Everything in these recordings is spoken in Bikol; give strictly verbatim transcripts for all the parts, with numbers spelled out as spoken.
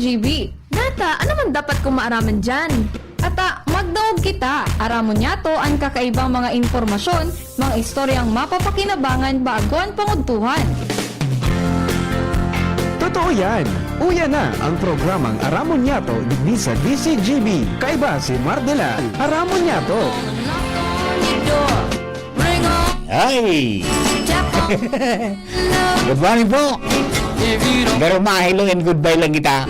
G B. Data, ano man dapat kong maaraman dyan? Ata, magdaog kita. Aramon niyato an kakaibang mga impormasyon, mga istoryang mapapakinabangan bago an pangudtuhan. Totoo yan! Uya na ang programang Aramon Niyato digdi sa D C G B. Kaiba si Mardela. Aramon Niyato! Ay! Good morning po! Pero ma-hello and goodbye lang kita.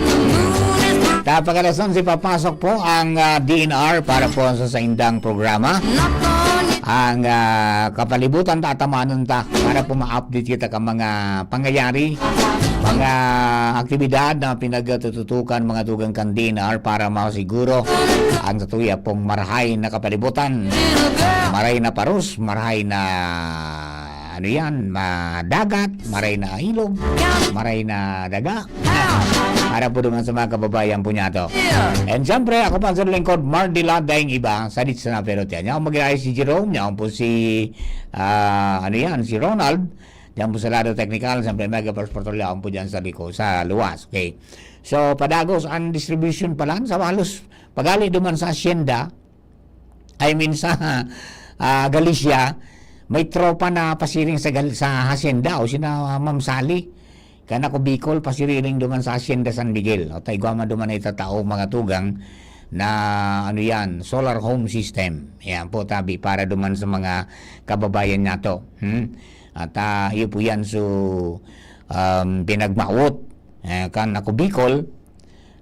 Kapag alas onse, papasok po ang ah, D N R para po sa saindang programa. Ang ah, kapalibutan, tatamanon ta para po ma-update kita ka mga pangyayari, mga aktibidad na pinagtututukan mga tugang kan D N R para masiguro ang satuya pong marahay na kapalibutan. Maray na paros, maray na ano yan, ma dagat, maray na ilog, maray na daga. Para po naman sa mga kababayan po niya to. And siyempre, ako pa sa lingkod, Mardila Daing Iba, sa Dits na Pero Tiyan. Niya akong mag-iayos si Jerome, niya akong po si, ah, ano yan, si Ronald. Diyan po sa lado technical, siyempre Mega Force Patrol, niya akong po dyan sa liko, sa luwas. Okay. So, padagos ang distribution pala, sa halos, pagali duman sa asyenda, I mean sa ah, Galicia, may tropa na pasiring sa, Gal- sa hacienda o sina Ma'am Sally. Kan ako Bicol, pasiriring duman sa Hacienda San Miguel. O taigwa man duman na itatao mga tugang na ano yan, solar home system. Yan po tabi para duman sa mga kababayan nato. Hmm? At ah, iyo po yan so um, pinagmawot. Eh, kan ako Bicol,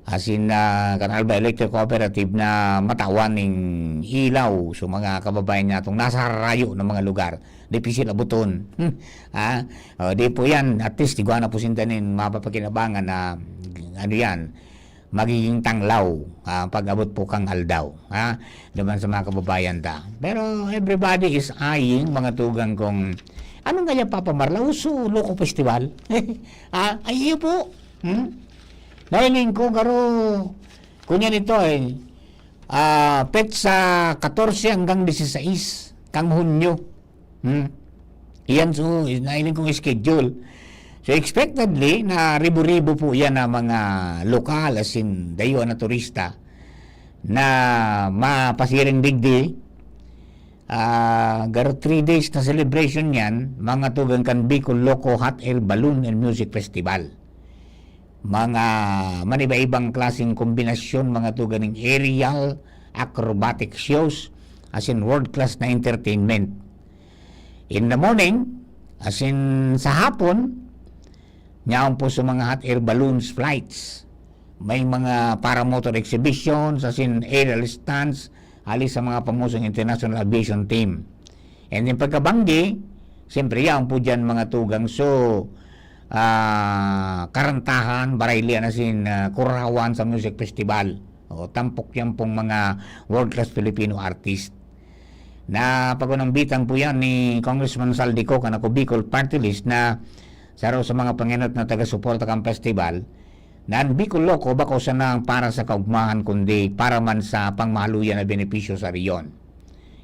Asin na kan Alba Electric Cooperative na matawan ning ilaw sa mga kababayan natong nasa harayo na mga lugar. Dipisil abuton. Hmm. Ha? O, di po yan. At least, igwa na po sinda nin mapapakinabangan na, ano yan, magiging tanglaw ah, pag-abot po kang aldaw. Ha? Naman sa mga kababayan ta. Pero everybody is eyeing, mga tugang kong, anong kaya papamarla? Uso, Loco Festival? Ah, ay, iyo po. Hmm? Nahiling ko, garo, kunya nito eh, ah, petsa katorse hanggang disisais kang Hunyo. Hmm? Iyan so, nahiling kong schedule. So, expectedly, na ribo-ribo po yan na mga lokal, as in, dayuhan na turista na mapasiring digdi. Ah, garo three days na celebration yan, mga tugang kan Bicol Loco Hot Air Balloon and Music Festival. Mga maniba-ibang klaseng kombinasyon, mga tugang ning aerial, acrobatic shows, as in world-class na entertainment. In the morning, as in sa hapon, niyaon po sa mga hot air balloons flights. May mga paramotor exhibitions, as in aerial stunts, hali sa mga pangusong international aviation team. And then pagkabanggi, siyempre yaon po dyan mga tugang. So, ah, karantahan, baraylian, as in, ah, kurawan sa music festival. O, tampok yan pong mga world-class Filipino artist. Na pag-unambitan po yan ni Congressman Saldico, kan ako Bicol Party List, na saro sa mga pangenot na taga-suporta kan festival, na ang Bicol Loco bako sana para sa kaugmahan, kundi para man sa pangmahaluyan na benepisyo sa rehiyon.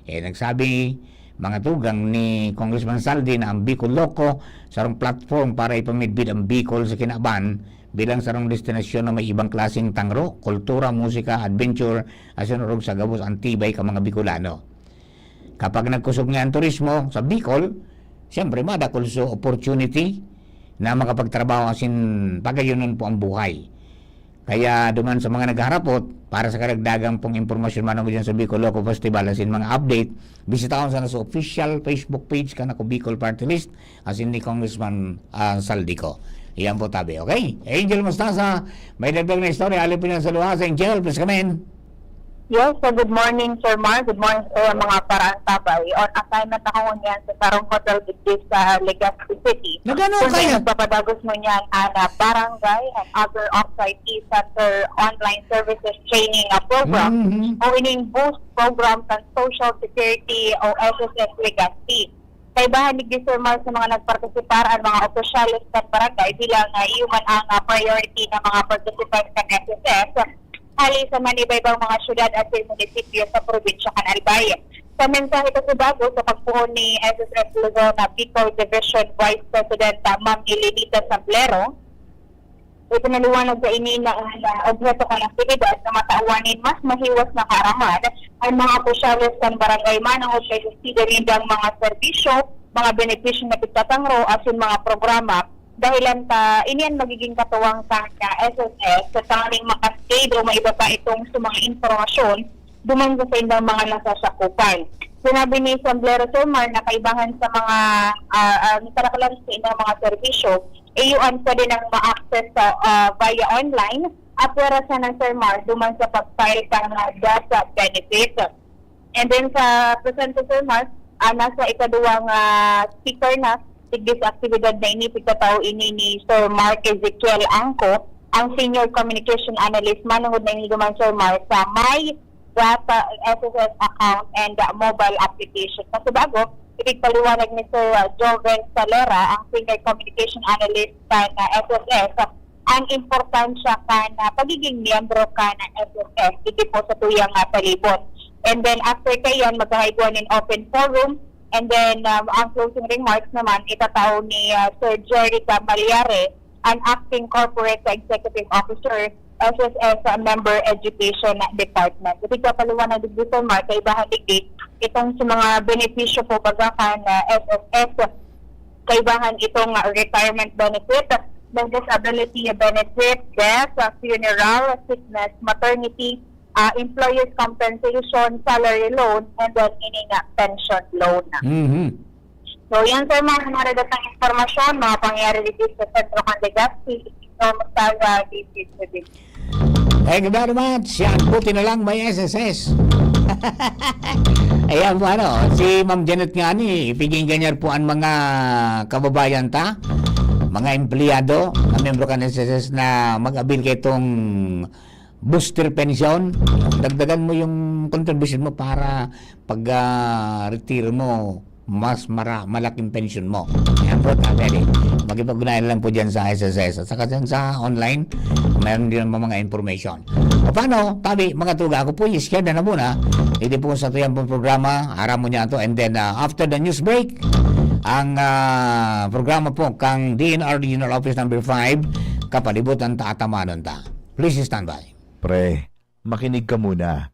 Eh, nagsabi, mga tugang ni Congressman Saldi na ang Bicol Loco sarong platform para ipamidbid ang Bicol sa kinaban bilang sarong destinasyon na may ibang klaseng tangro, kultura, musika, adventure, asin orog sa gabos ang tibay ka mga Bicolano. Kapag nagkusog nga ang turismo sa Bicol, siyempre madakul so opportunity na makapagtrabaho asin pagayonon po ang buhay. Kaya duman sa mga naghaharapot, para sa karagdagan pong impormasyon manungod dyan sa Bicol Loco Festival asin mga update, bisitahon sana sa official Facebook page kan ako Bicol Party List asin ni Congressman ah, Saldico. Iyan po tabi, okay? Angel Mostaza, may dagdag na istorya. Alin po yan sa luwas? Angel, please come in. Yes, so good morning, Sir Mar. Good morning sa mga paraang tabay. On assignment ako ngunyan sa sarong hotel digdi sa Legazpi City. Nagano Kung kaya? Nagpapadagos ngunyan ang ah, barangay and other off-site e-center online services training ah, program Mhm. o ining boost program sa Social Security o S S S Legazpi. Kaibahan digdi, Sir Mar, sa mga nagpartisipar ang mga opisyales kan barangay bilang ah, iyo man ang ah, priority ng mga participants kan S S S. Hali sa manibaybang mga syudad at munisipyo sa probinsya kan Albay. Sa mensahe kasibago sa pagpuon ni S S S Luzon na Bicol Division Vice President ah, Ma'am Elenita Sablero, Ipinaliwanag sa ini na ang obheto kan aktibidad na matawan nin mas mahiwas na kaaraman ang mga opisyales kan barangay manongod kay subsidy nindang mga serbisyo, mga benepisyo na pigtatangro asin mga programa. Dahilan ta ini an magiging katuwang kan S S S sa tanganing makascade o maiba pa itong sa mga impormasyon duman sa saindang mga nasasakupan. Sinabi ni Sombrero Sir Mar na kaibahan sa mga uh, uh, sa indang mga serbisyo, iyo an pwede nang ma-access sa uh, via online, apwera sa ng Sir Mar duman sa pag-file kan uh, death benefit. And then sa presente Sir Mar, uh, nasa ikaduwang uh, speaker na tigdi sa aktibidad na ini, pigtatao ini ni Sir Mark Ezekiel Angco, ang Senior Communication Analyst manungod na ini duman Sir Mar sa may data S S S account and uh, mobile application. Kasi bago, ipigpaliwanag ni Sir uh, Joven Salera, ang Senior Communication Analyst sa uh, S S S, ang importansya kan uh, pagiging miyembro kan uh, S S S, ito po sa tuyang uh, palibot. And then after kayan, magkakaigwa nin open forum. And then um, ang closing remarks naman, itatao ni uh, Sir Jerry Camaliare, an Acting Corporate Executive Officer, S S S Member Education Department. Ito paliwanag ni Sir Mark, kaibahan digdi itong sa mga benepisyo po baga kan uh, S S S, kaibahan itong uh, retirement benefit, disability benefit, death, uh, funeral, sickness, maternity, uh, employees compensation, salary loan, and then ini nga pension loan. Mhm. So, yan sir, mga naradatang impormasyon, mga pangyayari dito sa Centro Candegas, City, Murtaza, D C City. Thank you very much. Yan, buti na lang may S S S. Ayan po ano, si Ma'am Janet nga ni, piging ganyan po ang mga kababayan ta, mga empleyado na membro kan S S S na mag-avail kay itong booster pension. Dagdagan mo yung contribution mo para pag ah, retiro mo, mas mara, malaking pension mo. Yan po, Tatay Eddie. Makipag-ugnayan lang po dyan sa S S S. At saka dyan sa online, mayroon din naman mga information. O paano, tabi, mga tuga, ako po, i-share na na muna. Ito po sa tuyang pong programa, aram mo niya to. And then, ah, after the news break, ang ah, programa po kang D N R Regional Office Number five, Kapalibutan Ta, Atamanon Ta. Please stand by. Pre, makinig ka muna.